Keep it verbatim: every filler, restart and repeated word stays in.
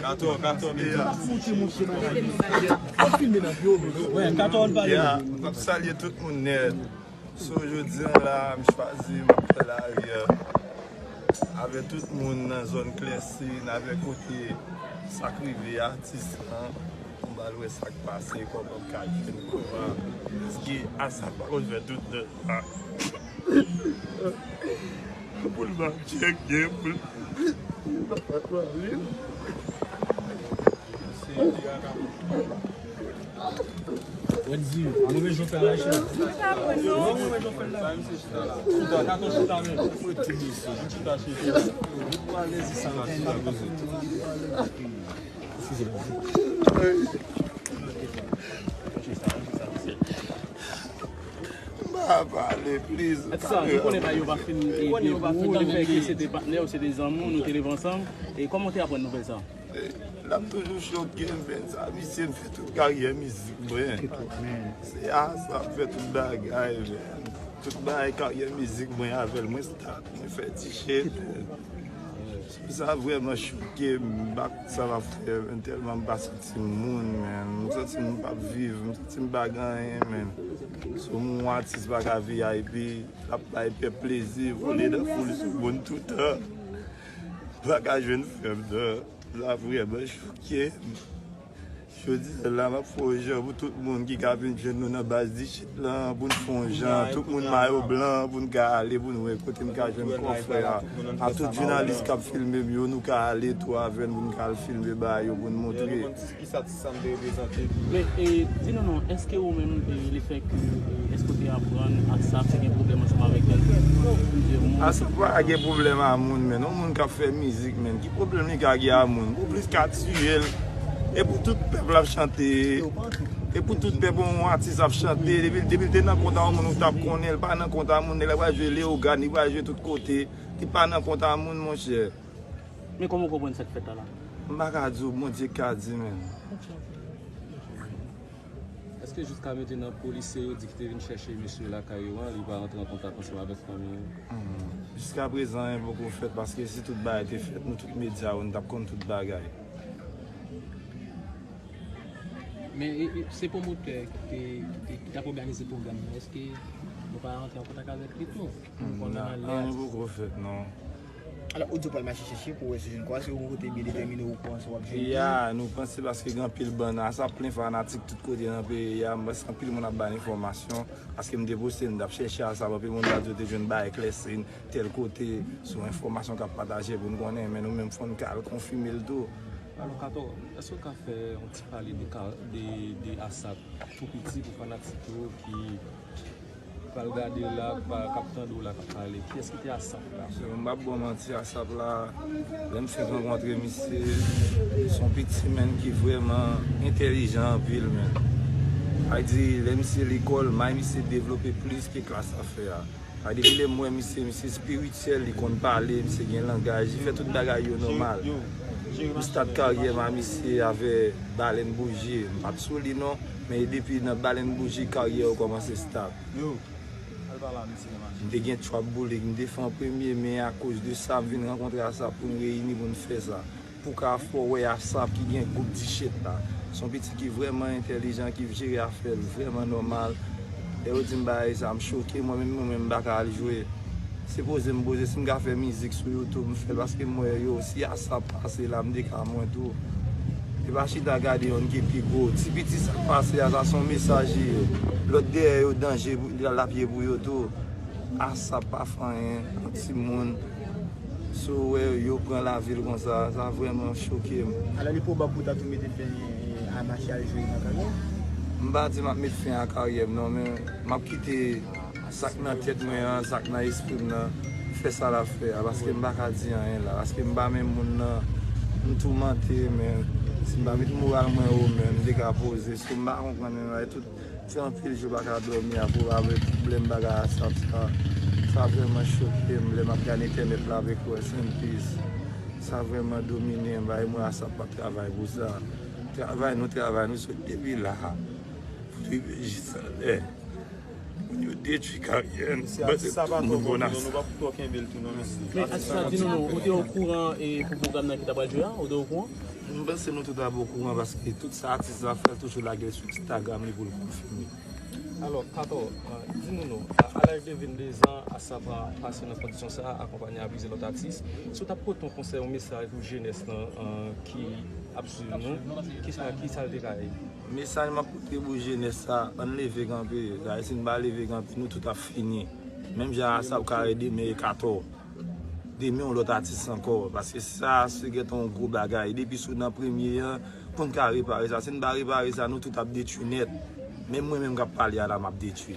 Kato, kato, kato. Yeah, m ap salye tout moun nèt. So, jodi a la, m chwazi, m ap fè lari a avè tout moun nan zòn Klèsin, avè kote sa k rive atis lan. M pral wè sa k pase, kòman m ka jwenn kò a. Paske Asap pa konn fè tout nèt la. Pou l pa tcheke, pou l pa pale. Wendy, move jan w fè la, chè. Non, move jan w fè la. Chita, katon chita, men. Chita, chita. Eskize mwen. M pa pale, please. Atisa, nou konnen bagay yo pa fin byen pou ou, lefètke se te patnè w, se te zanmi w, nou te leve ansanm. E kòman w te aprann nouvèl sa? E, l ap toujou choke m, men sa, misye m fè tout karyè mizik mwen. Se Asap fè tout bagay, men. Tout bagay karyè mizik mwen avè l, mwen start, mwen fè ti chet, men. Sa vrèman choke m, m pa konn sa m ap fè, men, tèlman m pa santi m moun, men. M santi m p ap viv, m santi m pa gen anyen, men. Si yon atis pa ka V I P, l ap bay pèp plezi, vole nan foul sou moun toutan. Pa ka jwenn frè m nan. Sa vrèman choke m. Jodi a la, m ap fè yon jan pou tout moun ki ka vin jwenn nou nan baz Dichit lan, pou n fè yon jan, tout moun mayo blan, pou n ka ale, pou n wè kote n ka jwenn kò frè a. A tout jounalis k ap filme m yo, nou ka ale tou avè n pou n ka al filme bagay yo, pou n montre. Kisa ti sa m te reprezante. Men, e, di nou non, èske ou menm, e, lefètke, e, èske ou te aprann Asap te gen pwoblèm ansanm avèk kèk plizyè moun? Asap pa gen pwoblèm a moun, men. Yon moun k ap fè mizik, men. Ki pwoblèm li ka gen a moun? Ou plis ka tiye l. E pou tout pèp l ap chante. E pou tout pèp yon atis ap chante. Depi, depi l te nan kont a yon moun, ou t ap konnen. L pa nan kont a moun, nèg la pral jwe leyogàn, li pral jwe tout kote. Li pa nan kont a moun, monchè. Men kòman w konprann sa k fèt la la? M pa ka di w, Bondye ka di, men. Èske jiska mentnan polisye yo di ki te vin chèche mesye lakay yo an, li pa rantre an kontak ansanm avèk fanmi yo? Hmm. Jiska prezan, anyen poko fèt, paske si tout bagay te fèt, nou tout medya yo, nou t ap konn tout bagay. Men, e, e, se pwomotè ki te, ki te, ki t ap òganize pwogram nan, èske nou pa rantre an kontak avèk li tou? Pou nou konn anlè atis? Anyen poko fèt, non. Alò, ou di w pral mache chèche pou w wè si w jwenn kò a, se yon kote byen detèmine ou panse w ap jwenn li? Ya, nou panse paske gen anpil bann, Asap plen fanatik tout kote nan peyi a, m panse anpil moun ap ba l enfòmasyon, paske m te poste, m t ap chèche Asap, anpil moun ta di yo te jwenn bagay Klèsin, tèl kote, se yon enfòmasyon k ap pataje pou n konnen, men nou menm fò n ka al konfime l tou. Alò, Kato, èske w ka fè yon ti pale de ka-, de, de Asap tou piti pou fanatik yo ki pral gade w la, k pa, k ap tande w la, k ap pale. Kiyès ki te Asap la? M p ap ba w manti, Asap la, lè m fenk rankontre misye, se yon piti, men, ki vrèman entèlijan anpil, men. Sa vle di, lè misye lekòl, may misye devlope plis ke klas ap fè a. Sa vle di, depi lè m wè misye, misye espirityèl, li konn pale, misye gen langaj, li fè tout bagay yo nòmal. M start karyè m a misye avè Balèn Bouji. M pa t sou li non, men depi nan Balèn Bouji karyè yo kòmanse start. Yo, al pale a misye nan machin. M te gen Trap Boulik, m te fè an premye, men akoz de sa, m vin rankontre Asap pou n reyini, pou n fè sa. Pou ka fè w wè Asap ki gen gwoup Dichit la. Se yon pitit ki vrèman entèlijan, ki jere afè l vrèman nòmal. Lè yo di m bagay sa, m choke, mwen menm, mwen menm, m pa ka al jwe. Se poze m poze, si m ka fè mizik sou YouTube, m fè l, paske m wè yo, si Asap pase la, m te ka mwen tou. E pa chita gade yonn ki pi gwo. Ti piti sa k pase a, sa se yon mesaj li ye. Lòt dèyè yo danje pou, l ap ye pou yo tou. Asap pa fè anyen, yon timoun. Si w wè yo pran lavi l konsa, sa vrèman choke m. Alò, li pwobab pou w ta tou mete fen a mache al jwe nan karyè? M pa di m ap met fen a karyè m non, men m ap kite sa k nan tèt mwen an, sa k nan espri m nan, fè sa l ap fè a, paske m pa ka di anyen la, paske m pa menm moun nan, m toumante, men si m pa met moral mwen wo, men m te ka poze, si m pa konprann, men tout Se anpil jou pa ka dòmi akoz avèk pwoblèm bagay Asap sa. Sa vrèman choke m lè m ap gade entènèt la avèk Rest in Peace. Sa vrèman domine m, bay mwen Asap p ap travay pou sa. Travay nou, travay nou, sot depi la pou rive jis anlè. Detwi karyè n. Sa pa twò bon pou nou, nou pa twò kenbe l tou non, mesye. Men atis la, di nou non, ou te okouran e pou pwogram nan ki ta pral jwe a? Ou te okouran? M panse nou tout ap okouran paske tout sa atis la fè, l toujou lage l sou Instagram li pou l konfime. Alò, Kato, di nou non, a laj de venndezan, atis la pase nan kondisyon sa a, akonpanye a plizyè lòt atis. Si w t ap pote yon konsèy, yon mesaj pou jenès lan ki ap swiv nou, kisa, kisa l te ka ye? Mesaj m ap pote pou jenès sa, ann leve kanpe. Sa vle di si n pa leve kanpe, nou tout ap fini. Menm jan Asap ka rele demen e Kato. Demen yon lòt atis ankò. Paske sa se gentan yon gwo bagay. Depi sou nan premye an, pou n ka repare sa. Si n pa repare sa, nou tout ap detwi nèt. Menm mwen menm k ap pale a la, m ap detwi.